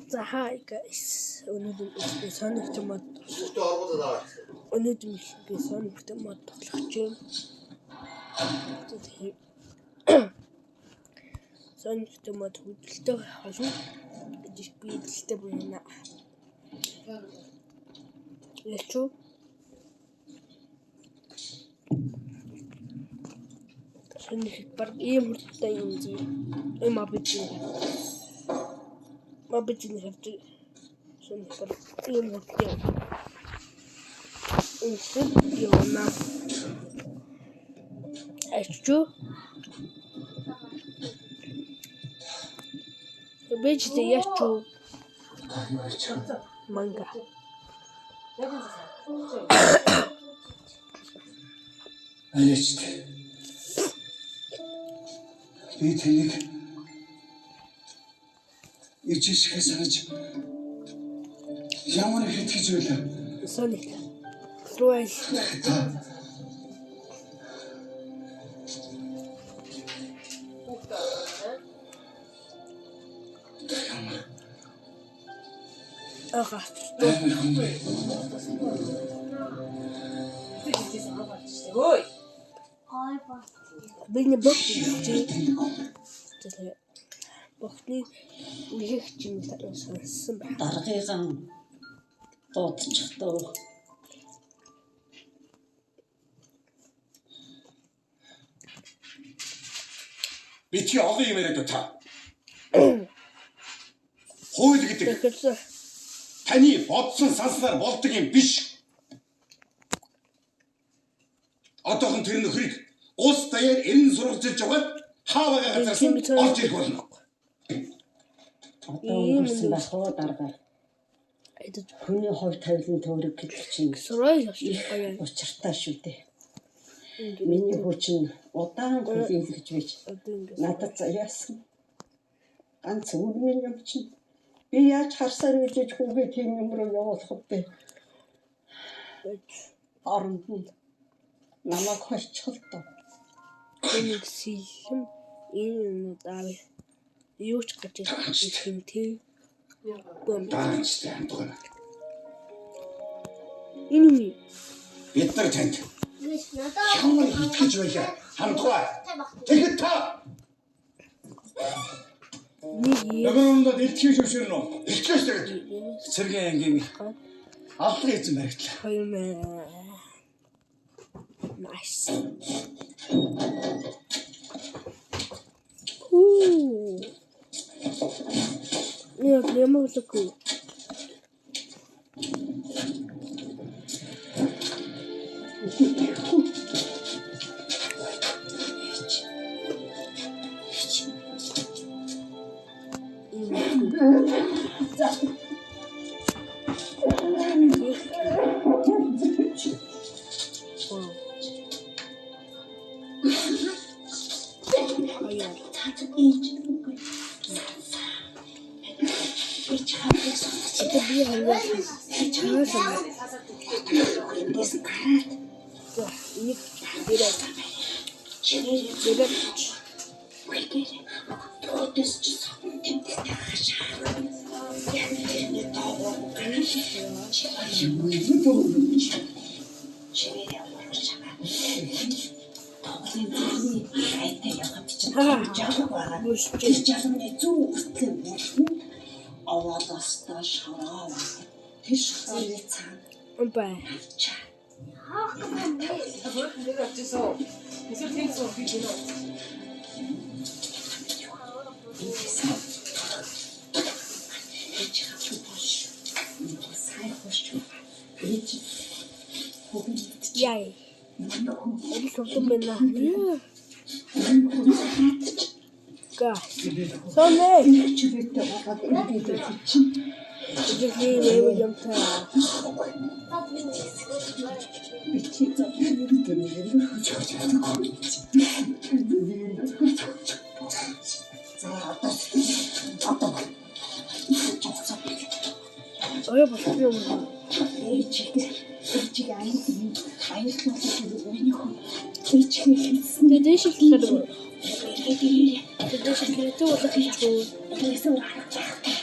За hi guys. Өнөөдөр би Sonic mod Хүүхдээ оргуулаад аваад. өнөөдөр би Sonic mod тоглох гэж байна. За тэгэхээр Sonic mod хөдөлтөй болно гэж би итгэлтэй байна. Ялч уу? Sonic баг ийм хурдтай юм зүй. Ийм RPG. RPG-ний харж Sonic баг ийм хурдтай. Үнсэн явна. Ачуу. Бэж тэ яачуу манга. Аяач. Би тэнийг ижишгээ санаж ямар их итгэж байлаа. Sonic. Рүүл. Та ямар Ага. амар хүн бэ? Ой. Би нэг бог чи. Богны үлгэх чинь сонссон байх. Даргыган дуудчихдоо. Би чи олон юм яриад та. Хууль гэдэг Тэгэхээр таны бодсон санснаар болдог юм биш. Одоохон тэр нөхрийг улс даяар эрен сургалжиж яваад хаа байгаа газараас нь орж ирэх болно. Одоо өнгөрсөн байх уу дарга. айдаж Хүний хувь тавилан тойрог гэдэг чинь сурай авчих их гоё. учиртай шүү дээ. Миний хүү чинь удаан хүлээлгэж байж Одоо ингэ надад заяасан. Ганц үнэн юм чинь би яаж харсаар үжиж хүүгээ тийм юм руу явуулах вэ? Оронд нь намайг хорчихлоо. нэг сэлэм энэ юмнууд аав юу ч гэж ирэх юм те. Бом. Даанчтай хандгай. Энэ юм. Бид нар танд ямар их итгэж байлаа. Хандгай. Тэгэхэд та Нэг Нөгөөндөө дэлхийн шүшэрнэ үү? Илтгэж тэгээд цэргийн ангийн алдрын эзэн баригдлаа. хоёр мэ. Nice. Хүү. Яа, ямар локо. Хоёр. Одоо би хангаас чаасан. За, энийг дээрээ дээрээ Овоолоостой шороо. Тэр шорооны цаана бай. авчаа. Та бүр нэр авчихсан. Эсвэл тийм суу би гинэ. Ээж хавч бош. Сайн хош. Ээж хөвгт Яй. Энэ сувдан байна. Га. Сонэ. чүрээтэй болоод ингээд ирсэн чинь Жихээ юм юмтай. би чи За одоо одоо Ой болох юм. ээжийг ээжийг аян аярлуулах миний хүн ээжийг хэлсэн. Тэгээ дээш хэлээр. Эргээд ирээ. Тэгээ дээш хэлээр болох хийчихв. Тэгсэн арга байхгүй.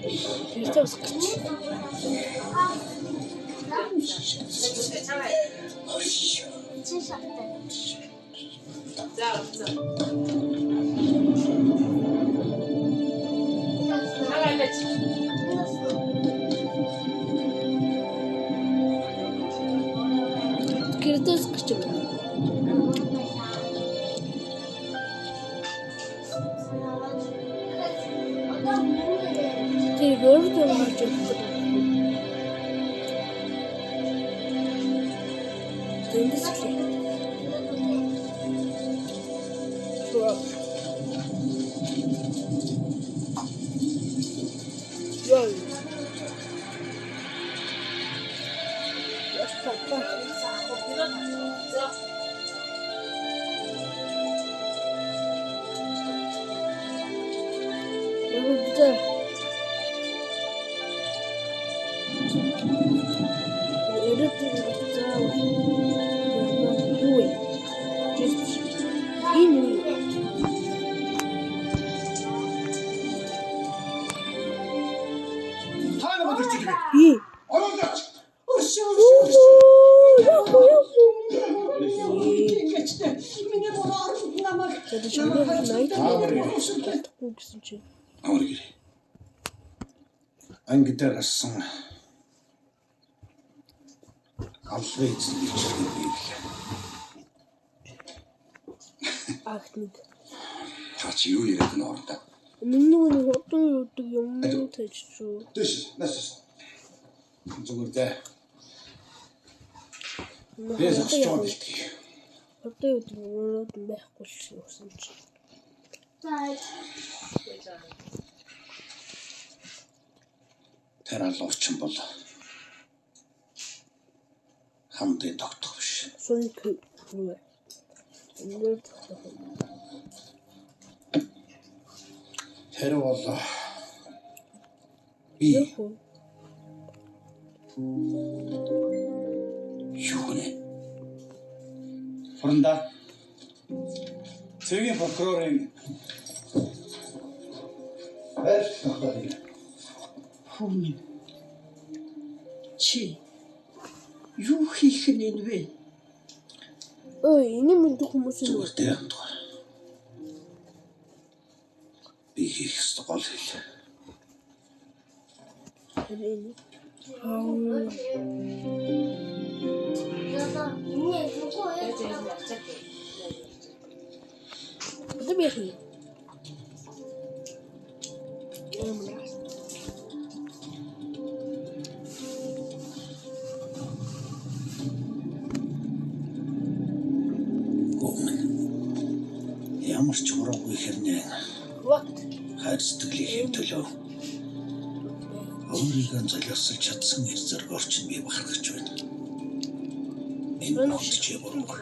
Гэртээ босох гэж. За за. Чагаа илээч. Гэртээ босох гэж. Тэр өөрөө орж ирэх гэдэг. Тэндээс эхлэе. Яа. За. Яг үгүй. Өрөөд заавал юу вэ? Энэ юу? Та намайг ирчих юм. Би. Оруулаач. Өршөө өршөө. Яа яа. Ингэж тэ. Миний буруу оронд намайг Одоо чамд найд чадахгүй гэсэн чи. Амар гэрээ. Анги дээр гарсан алгын эзэн гэж биелээ. Агт нэг. Та чи юу яриад байна орондоо? Миний нэг хурдан юудаг юм тааж шүү. Дэш, нас. Зүгээр дээ. Би зогсож байгаа бэлтгэе. Хурдан юудаг юмнууд байхгүй л юусан чи. Тэр алуурчин бол хамдын тогтох биш. Сонк юу вэ? Ингээд тогтох. Тэр бол би Яг уу. юу гэнэ? Хуранда цэгийн прокурорын байр тогтоолыг Хүү минь. Чи юу хийх нь энэ вэ? Ой, энэ мэдэх хүмүүс юм уу? зүгээр дээр хандгаа. Би хийх ёстой гол хэл. Тэр энэ. Яаж яаж явчихад. Одоо би яах юм? Ямар. Гүн. Ямар ч хуруугүй хэрнээ What? хайр сэтгэлийн төлөө өөрийгөө золиослж чадсан эр зэрэг орчин би бахархаж байна. Энэ бүгд чи буруугүй.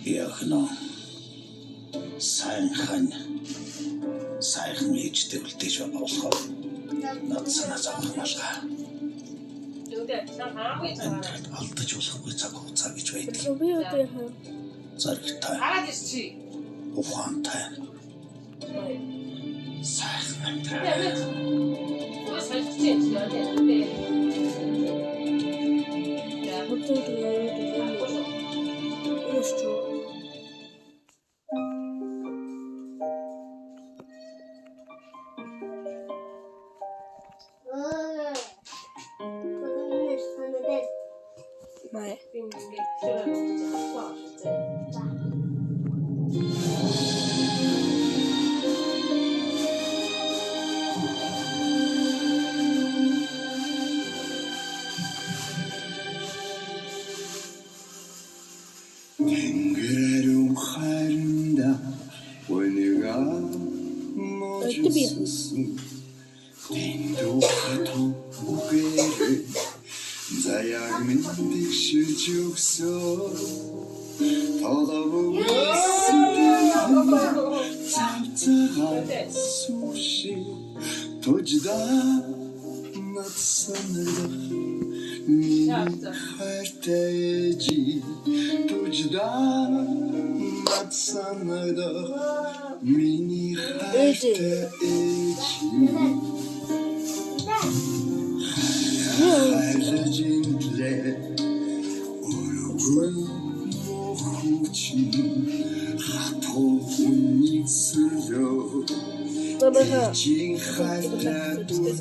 Би охиноо сайн хан сайхан ээжтэй үлдээж болохоор над санаа зовох малгай. Тэгвэл чам хамгийн чагаа. Амьдралд алдаж болохгүй цаг хугацаа гэж байдаг. Би одоо яах юм? Зоригтой, Хараад ир чи. ухаантай, сайхан амьдрал. Би солилцсон юм чи яа. Би. Одоо юу шүү. Май. Би ингээд чирээ бодож авахгүй байгаа шүү дээ. Тэнгэр ариун хайранда өнөга можсон Тэндүү хатуу үгээр заяаг минь тэгшиж өгсөн Толовгүй цавцагаа суши тужда над санах Миний хайртай ээжээ түждаа над санагдах миний хайртай ээжээ хайрлаж интлээ өргөн мохучин хатуу үнэсрлөө Бабаха. ээжийн хайртай дүр